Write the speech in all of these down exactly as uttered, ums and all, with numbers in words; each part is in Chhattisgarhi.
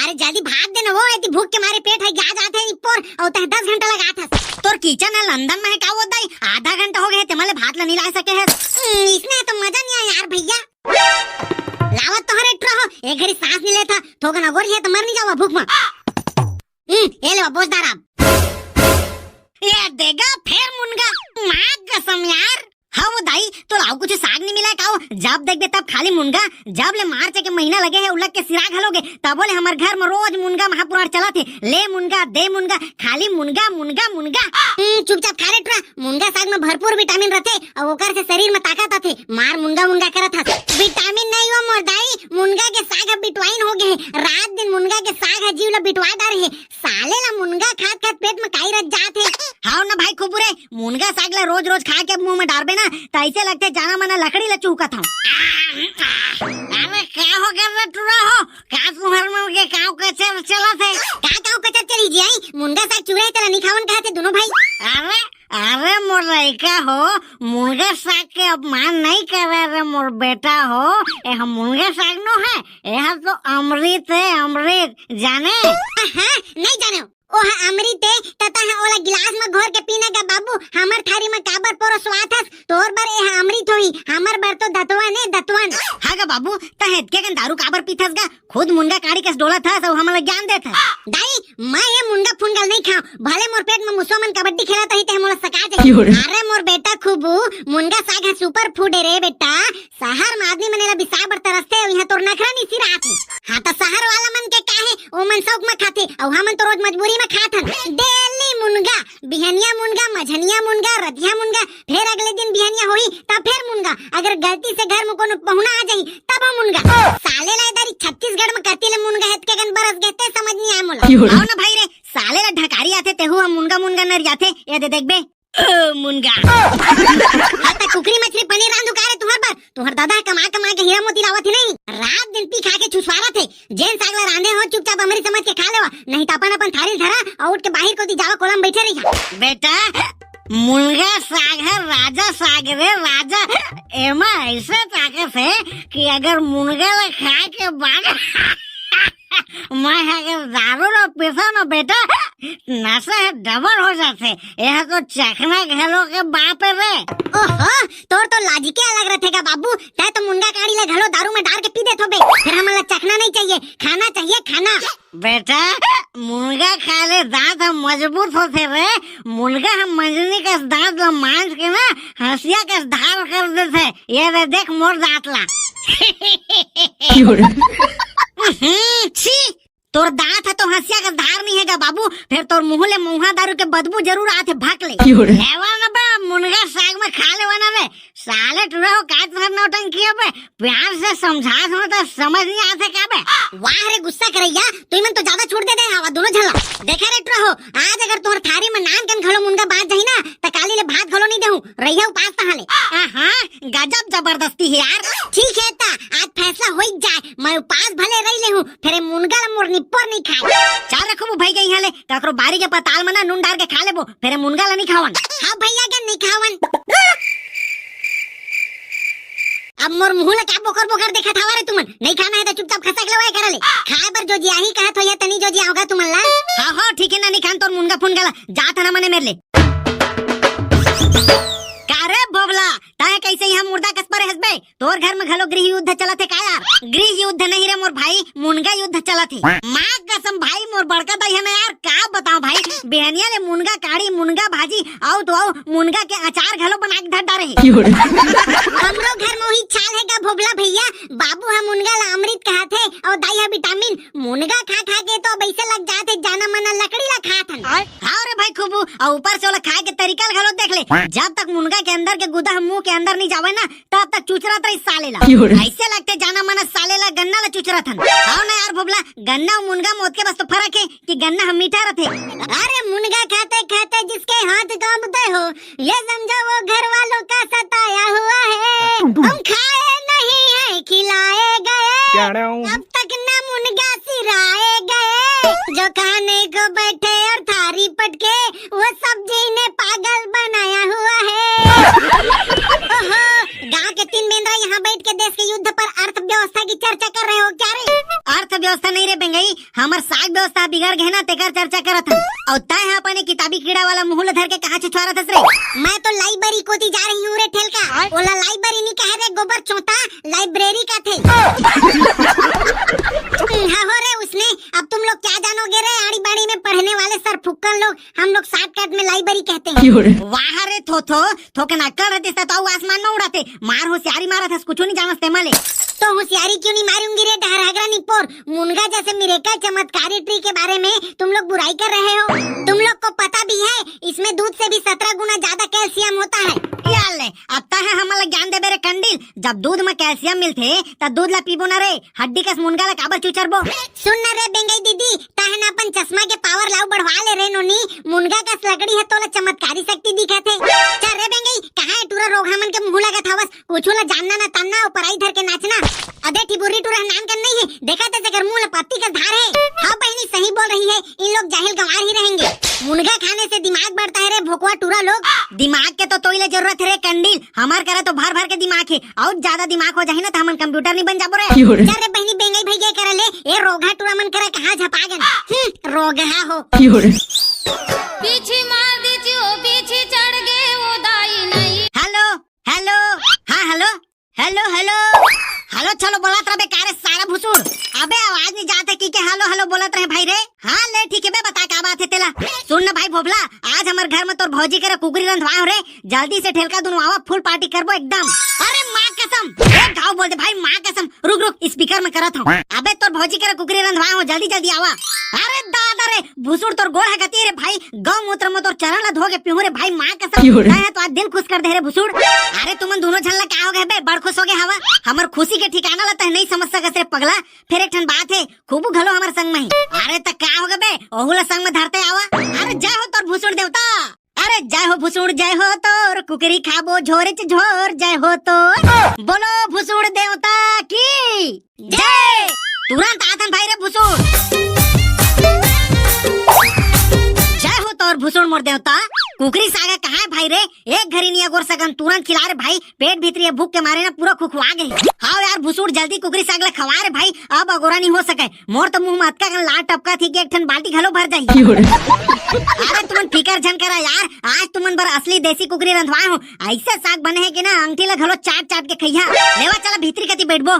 त जल्दी भात दे ना वो, एती भूख के मारे पेट ह ग्या जात हे निपोर, अउ तैं दस घंटा लगात हस। तोर किचन ह लंदन में हे का वो दाई? आधा घंटा हो गे हे, तेमन ले भात ला नइ ला सके हस। हम्म, इसने तो मजा नइ आय यार भैया। लावत तो हरे ट्रहो, एक घरी सांस नइ लेथा, थोकन अगोर हे त मर नइ जावा भूख में। हम्म, ये ले बोझदार आप। ये देगा फेर मुनगा, माँ कसम यार। हाँ वो दाई, तोला अउ कुछ साग नइ मिला का वो? जब देखबे तब खाली मुनगा। जब ले मार्च के महीना लगे हे, उलग के सिरा घलो गे, तबो ले हमर घर में रोज मुनगा महापुराण चलत हे। ले मुनगा, दे मुनगा, खाली मुनगा, मुनगा, मुनगा। हम्म, चुपचाप खा रे टुरा, मुनगा साग में भरपूर विटामिन रथे, अउ ओकर से शरीर में ताकत आथे। मार मुनगा, मुनगा करत हस। विटामिन नहीं वो मोर दाई, मुनगा के साग ह बिटवाइन हो गे हे। रात दिन मुनगा के साग ह जीव ला बिटवा डारे हे। साले ला मुनगा खात खात पेट में काई रच जात हे। हाव ना भाई खुबू रे, मुनगा साग ला रोज रोज खा के मुंह में डारबे ना, त अइसे लगथे जाना माना लकड़ी ला चुहकत हंव। अरे का हो गे रे टुरा हो, का तुंहर मन के काव कचर चलत हे? का काव कचर चली जी आई? मुनगा साग चुहरे हे तेला नइ खावन कहत हे दुनों भाई। अरे, अरे मोर लइका हो, मुनगा साग के अपमान नइ करे रे मोर बेटा हो, एह मुनगा साग नो हे, एह तो अमृत हे, अमृत, जाने? हाँ, नइ जाने। ओह अमृत हे, त तैं ओला गिलास में घोर के पीना गा बाबू, हमर थारी में काबर परोसवात हस? तोर बर एह अमृत होही, हमर बर तो दतवन ए, दतवन। हाँ गा बाबू, तैं एतके कन दारू काबर पीथस गा? खुद मुनगा काड़ी कस डोलत हस अउ हमन ला ज्ञान देत हस। दाई, मैं ये मुनगा फुनगा ल नइ खांव, भले मोर पेट में मुसवा मन कबड्डी खेलत होही, तेह मोला सका जाही। अरे मोर बेटा खुबू, मुनगा साग ह super food हे रे बेटा, सहर म आदमी मन एला बिसाए बर तरसथे, अउ इहां तोर नखरा नइ सिरात हे। हां, त सहर वाला मन के का हे, ओमन सौक म खाथे, अउ हमन तो रोज मजबूरी म खात हन। Daily मुनगा, बिहनिया मुनगा, मझनिया मुनगा, रतिहा मुनगा, फेर अगले दिन बिहनिया होही, त फेर मुनगा। अगर गलती से घर म कोनो पहुना आ जाही, तब ह मुनगा। साले ला ए दारी छत्तीसगढ़ म कति ले मुनगा हे, एतके कन बरस गे, ते समझ नइ आय मोला। आओ ना भाई रे, साले ला ढकारी आथे, तेहू ह मुनगा मुनगा नरियाथे, ये दे देखबे। ओ, मुनगा। हां, त कुकरी मछरी पनीर रांधू का रे तुंहर बर? तुंहर ददा ह कमा कमा के हीरा मोती लावत हे नहीं? रात दिन पी खा के छुसवारत हे। जेन साग ला रांधे हो, चुपचाप अमृत समझ के खा लेवा, नहीं त अपन अपन थारी ल धरा अउ उठ के बाहिर कोती जावा, कोला म बइठे रहिहा। बेटा, मुनगा साग ह राजा साग रे, राजा। एमा अइसे ताकत हे कि अगर मुनगा ला खाए के बाद मैं अगर दारू ला पीथंव ना बेटा, नशा ह double हो जाथे। एह तो चखना घलो के बाप हे रे। ओहो, तोर तो logic ए अलग रथे गा बाबू, तैं तो मुनगा काड़ी ला घलो दारू में डार के पी देथो बे। फेर हमन ला चखना नइ चाहिए, खाना चाहिए, खाना। बेटा, मुनगा खाए ले दांत ह मजबूत होथे रे। मुनगा ह मंजनी कस दांत ला मांज के ना, हंसिया कस धार कर देथे। ये दे देख मोर दांत ला। हम्म, छी, तोर दांत ह तो हंसिया कस धार नइ हे गा बाबू, फेर तोर मुंह ले मउहा दारू के बदबू जरूर आथे भक ले। लेवा ना बे, मुनगा साग में खा लेवा ना बे। साले टुरा हो, का तुंहर नौटंकी हे बे? प्यार से समझात हंव त समझ नइ आथे का बे? वाह रे गुस्सा करइया, तुमन तो जादा छूट दे दे हवा दुनों झन ला। देखा रे टुरा हो, आज अगर तुंहर थारी में नान कन घलो मुनगा बांच जाही ना, त काली ले भात घलो नइ देहूं, रहिया उपास तहां ले। आहा, गजब जबरदस्ती हे यार। ठीक हे त, आज फैसला होई जाए, मैं उपास भले रहि लेहूं, फेर ए मुनगा ला मोर निपोर नइ खाए। चल रे खुबू भइया, इहां ले ककरो बारी के पताल म ना नून डार के खा लेबो, फेर ए मुनगा ला नइ खावन। हां भइया गा, नइ खावन। अब मोर मुंह ला का बोकर बोकर देखत हवा रे तुमन? नइ खाना हे त चुपचाप खसक लेवा एकरा ले। खाए बर जोजियाही कहत होइहा, त नइ जोजियाव गा तुमन ला। हां, हां, ठीक हे ना, नइ खान तोर मुनगा फुनगा ला, जात हन हमन ए मेर ले। का रे भोभला, तैं कइसे इहां मुर्दा कस परे हस बे? तोर घर में घलो गृह युद्ध चलत हे का यार? गृह युद्ध नहीं रे मोर भाई, मुनगा युद्ध चलत हे। माँ कसम भाई, मोर बड़का दाई हे ना यार, का बताओ भाई, बिहनिया ले मुनगा काड़ी, मुनगा भाजी, अउ तो अउ मुनगा के अचार घलो बना के धर डारे हे। हमरो घर में वही चाल हे गा भोभला भइया, बाबू ह मुनगा ला अमृत कहत हे अउ दाई ह विटामिन। मुनगा खा खा के तो अब अइसे लग जात हे जाना मना लकड़ी ला खात हन। हाव रे भाई खुबू, अउ ऊपर से ओला खाए के तरीका ला घलो देख ले। जब तक मुनगा के अंदर के गुदा ह मुंह के अंदर नइ जावे ना, तब तक चुचरत रही साले ला। अइसे लगथे जाना मना साले ला गन्ना ला चुचरत हन। हाव ना यार भोभला, गन्ना अउ मुनगा म ओतके बस तो फरक हे कि गन्ना ह मीठा रथे। अरे मुनगा खाते खाते जिसके हाथ कांपते हो, ये समझो वो घर वालों का सताया हुआ है। हम खाए नहीं है, खिलाए गए। अब तक ना मुनगा सिराए गए। जो खाने को बैठे और थारी पटके, वो सब जीने पागल बनाया हुआ है। ओहो, गांव के तीन बेंदरा यहां बइठ के देश के युद्ध पर अर्थव्यवस्था की चर्चा कर रहे हो क्या रे? अर्थव्यवस्था नहीं रे गई, हमर साग व्यवस्था बिगड़ गे ना, तेकर चर्चा करत हन। अउ तैं ह अपन ए किताबी कीड़ा वाला मुंह ल धर के कहाँ छुछवारत हस रे? मैं तो लाइब्रेरी कोती जा रही हूँ रे ठेलका। ओला लाइब्रेरी नी कहे रे गोबर चोता, लाइब्रेरी कथे। हाँ हो रे उसने, अब तुम लोग क्या जानोगे रे आड़ी बाड़ी में पढ़ने वाले सरफुक्कन लोग, हम लोग शॉर्टकट में लाइब्रेरी कहते हैं। वाह रे थोथो, थोकन अक्कल रहतिस त अउ आसमान में उड़ाते। मार होशियारी मारत हस, कुछू नहीं जानस तेमा ले। तो होशियारी क्यों नहीं मारूंगी रे डहरहगरा निपोर? मुनगा जैसे मिरेकल चमत्कारी ट्री के बारे में तुम लोग बुराई कर रहे हो। तुम लोग को पता भी है इसमें दूध से भी सत्रह गुना ज्यादा कैल्शियम होता है। यार ले, अब तैं ह हमन ला ज्ञान देबे रे कंडील। जब दूध में कैल्शियम मिलथे त दूध ला पीबो ना रे, हड्डी कस मुनगा ला काबर चुचरबो? सुन ना रे बेंगई दीदी, तैं ह ना अपन चश्मा के पावर लाऊ बढ़वा ले रे नोनी, मुनगा कस लकड़ी ह तोला चमत्कारी शक्ति दिखथे। चल रे बेंगई, कहाँ ए टूरा रोगहा मन के मुंह लगत हवस? कुछू ला जानना ना तानना, अउ पराई धर के नाचना। अदे ठिबुर्री टूरा नान कन नहीं हे, देखत हस एकर मुंह ला पत्ती कस धार हे। हाँ बहिनी, सही बोल रही है, इन लोग जाहिल गंवार ही रहेंगे। मुनगा खाने से दिमाग बढ़ता है रे भोकवा टूरा लोग। दिमाग के तो तोई ला जरूरत हे रे कंडील, हमर करा तो भर भर के दिमाग हे, अउ ज्यादा दिमाग हो जाही ना त हमन कंप्यूटर नहीं बन जाबो रे। चल रे बहिनी बेंगई भैया करा ले, ए रोगहा टूरा मन करा कहाँ झपा गन। हम्म, रोगहा हो। पीछे मार दीजिए, पीछे चढ़ गए वो दाई नहीं। हेलो, हेलो, हाँ हेलो, हेलो, हेलो, हेलो, चलो बोलत रहे बेकार सारा भुसुड़। अबे आवाज नहीं जात हे कि के हेलो हेलो बोलत रहे भाई रे। हाँ ले ठीक हे बे, बता का बात हे तेला। सुन ना भाई भोभला, आज हमर घर में तोर भौजी करा कुकरी रंधवा हो रे, जल्दी से ठेलका दुनवावा, फुल पार्टी करबो एकदम। अरे माँ कसम, एक घाव बोल दे भाई, माँ कसम। रुक रुक, स्पीकर में करत हूँ। अबे तोर भौजी करा कुकरी रंधवा हो, जल्दी जल्दी आवा। अरे दादा रे, भुसुड़ तोर गोड़ ह गति रे भाई, गौ मूत्र में तोर चरण ला धो के पीहूं रे भाई, माँ कसम। तैं ह तो आज दिल खुश कर दे रे भुसुड़। अरे तुमन दोनों झन ला का हो गए बे, बड़ खुश हो गए हवा। हमर खुशी के ठिकाना ला तैं नहीं समझ सकस रे पगला। फिर एक ठन बात हे, खूबू घलो हमर संग में हे। अरे त का हो गए बे, ओहू ला संग में धरते आवा। अरे जय हो तोर भुसुड़ देवता। अरे जय हो भुसुड़, जय हो तोर, कुकरी खाबो झोरे च झोर, जय हो तोर। बोलो भुसुड़ देवता की जय। तुरंत आथन भाई रे भुसुड़। जय हो तोर भुसुड़ मोर देवता। कुकरी साग कहाँ हे भाई रे? एक घरी नहीं अगोर सकन, तुरंत खिला रे भाई। पेट भीतरी भूख के मारे ना पूरा खुखवा गए। हाँ यार भुसुड़, जल्दी कुकरी साग ला खवा रे भाई, अब अगोरा नहीं हो सके। मोर तो मुंह में अतका कन लार टपका थी कि एक ठन बाल्टी घलो भर जाही। अरे तुमन फिकर झन करा यार, आज तुमन बर असली देसी कुकरी रंधवाए हो। ऐसे साग बने हे कि ना अंगठी ला घलो चाट चाट के खइहा। लेवा चला भीतरी कती बैठबो।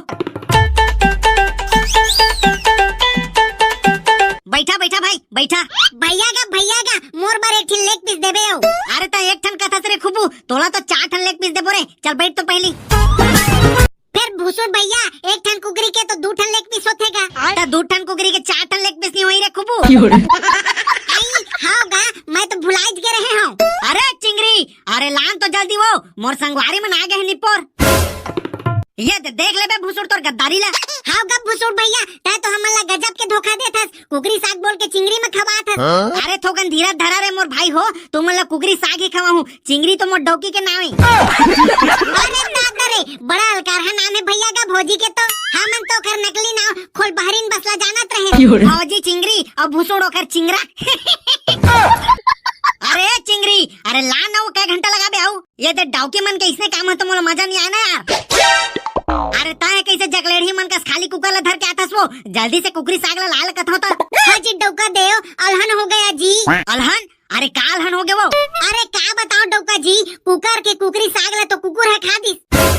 बैठा बैठा भाई बैठा। भैया गा भैया गा, मोर बर एक ठिन लेग पीस देबे हो। अरे त एक ठन कथस रे खुबू, तोला तो चार ठन लेग पीस देबो रे। चल बैठ तो पहली। फिर भूसुड़ भैया, एक ठन कुकरी के तो दू ठन लेग पीस होथे गा। त दू ठन कुकरी के चार ठन लेग पीस नहीं होई रे खुबू। आई, हाँ गा, मैं तो भुलाइच गे रहे हूँ। अरे चिंगरी, अरे लान तो जल्दी वो, मोर संगवारी मन आ गए हैं निपोर। ये दे, देख लेबे भूसुड़ तोर गद्दारी ला। हाँ गा भूसुड़ भैया, तै तो हमन ला गजब के धोखा देथस। कुकरी साग बोल के चिंगरी में खवात हस। हाँ? अरे थोकन धीरज धरा रे मोर भाई हो, तुमन ला कुकरी साग ही खवाहूँ, चिंगरी तो मोर डौकी के नाम हे। अरे दादा रे, बड़ा अलकारहा नाम हे भैया गा भौजी के तो। हमन तो ओखर नकली नाम खोल बहरीन बसला जानत रहे। भौजी चिंगरी अउ भूसुड़ ओखर चिंगरा। अरे चिंगरी, अरे ला ना वो कै घंटा लगाबे आऊ। ये दे डौकी मन के इसने काम हे तो मोला मजा नहीं आए ना यार। अरे ताहे कैसे जकलेढ़ी मन कस खाली कुकर ला धर के आथस वो, जल्दी से कुकरी साग ला लाल कथो त। हाँ जी डौका देव, अलहन हो गया जी। अलहन? अरे का अलहन हो गए वो? अरे का बताओ डौका जी, कुकर के कुकरी साग ला तो कुकुर हे खा दिस।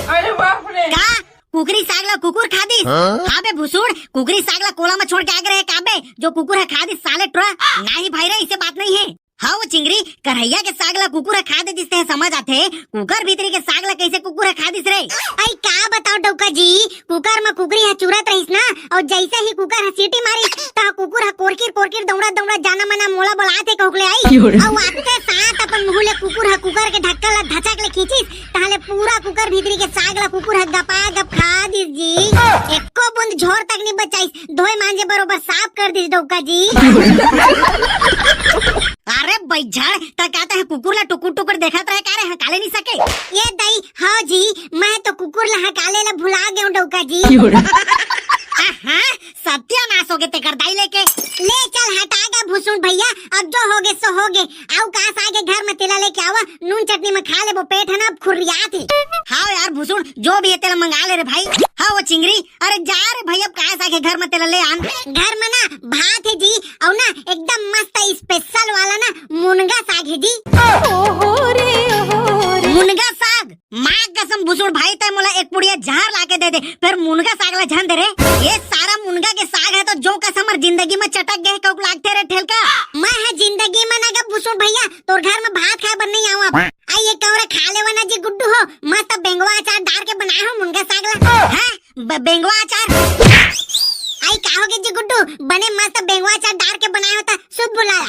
अरे बाप रे। का? कुकरी साग ला कुकुर खा दिस? हाँ? हाँ बे भुसुड़, कुकरी साग ला कोला में छोड़ के आ गए का बे, जो कुकुर हे खा दिस साले टुरा? नहीं भाई रे, ऐसे बात नहीं हे। हाँ वो चिंगरी, करहैया के साग ला कुकुर ह खा दे दिस ते समझ आथे, कुकर भीतरी के साग ला कैसे कुकुर ह खा दिस रे? अई का बताओ डौका जी, कुकर म कुकरी ह चुरत रहिस ना, अउ जैसे ही कुकर ह सीटी मारिस, त कुकुर ह कोरकिर कोरकिर दौड़ा दौड़ा जाना मना मोला बोलात हे कहूक ले आई। अउ आते साथ अपन मुंह ले कुकुर ह कुकर के ढक्कन ला धचक ले खींचिस, तहां ले पूरा कुकर भीतरी के साग ला कुकुर ह गपा गप खा दिस जी। एको बूंद झोर तक नहीं बचाइस, धोए मांजे बरोबर साफ कर दिस डौका जी। अरे बैझड़, त का तैं कुकुर ला टुकुर टुकुर देखत रहे का रे, हकाले नहीं सके? ये दई, हाँ जी, मैं तो कुकुर ला हकाले ला भुला गए हूँ डौका जी। आहा, सत्यानाश हो गए तेकर दाई लेके। ले चल हटा गा भुसुड़ भैया, अब जो होगे सो होगे, अउ का साग हे घर म तेला लेके आवा, नून चटनी म खा लेबो, पेट हे ना अब खुर्रियात हे। हाँ यार भुसुड़, जो भी हे तेला मंगा ले रे भाई। हाँ वो चिंगरी, अरे जा रे भाई, अब का साग हे घर म तेला ले आन। घर म ना भात हे जी, अउ ना एकदम मस्त special वाला ना मुनगा साग हे जी। ओहो रे, ओहो रे। मुनगा साग? माँ कसम भुसुड़ भाई, तैं मोला एक पुड़िया जहर लाके दे दे, फेर मुनगा साग ला झन दे रे। ये सारा मुनगा के साग हे तो जो कस हमर जिंदगी म चटक गे हे, कउक लागथे रे ठेलका। मैं ह जिंदगी म ना गा भुसुड़ भैया, तोर घर म भात खाए बर नइ आऊं अब। अई ये कौरा खा लेवा ना जी गुड्डू हो, मस्त बेंगवा अचार डार के बनाए हो मुनगा साग ला। हैं? ब-, बेंगवा अचार? अई का होगे जी गुड्डू, बने मस्त बेंगवा अचार डार के बनाए हो त शुभ बुलाया।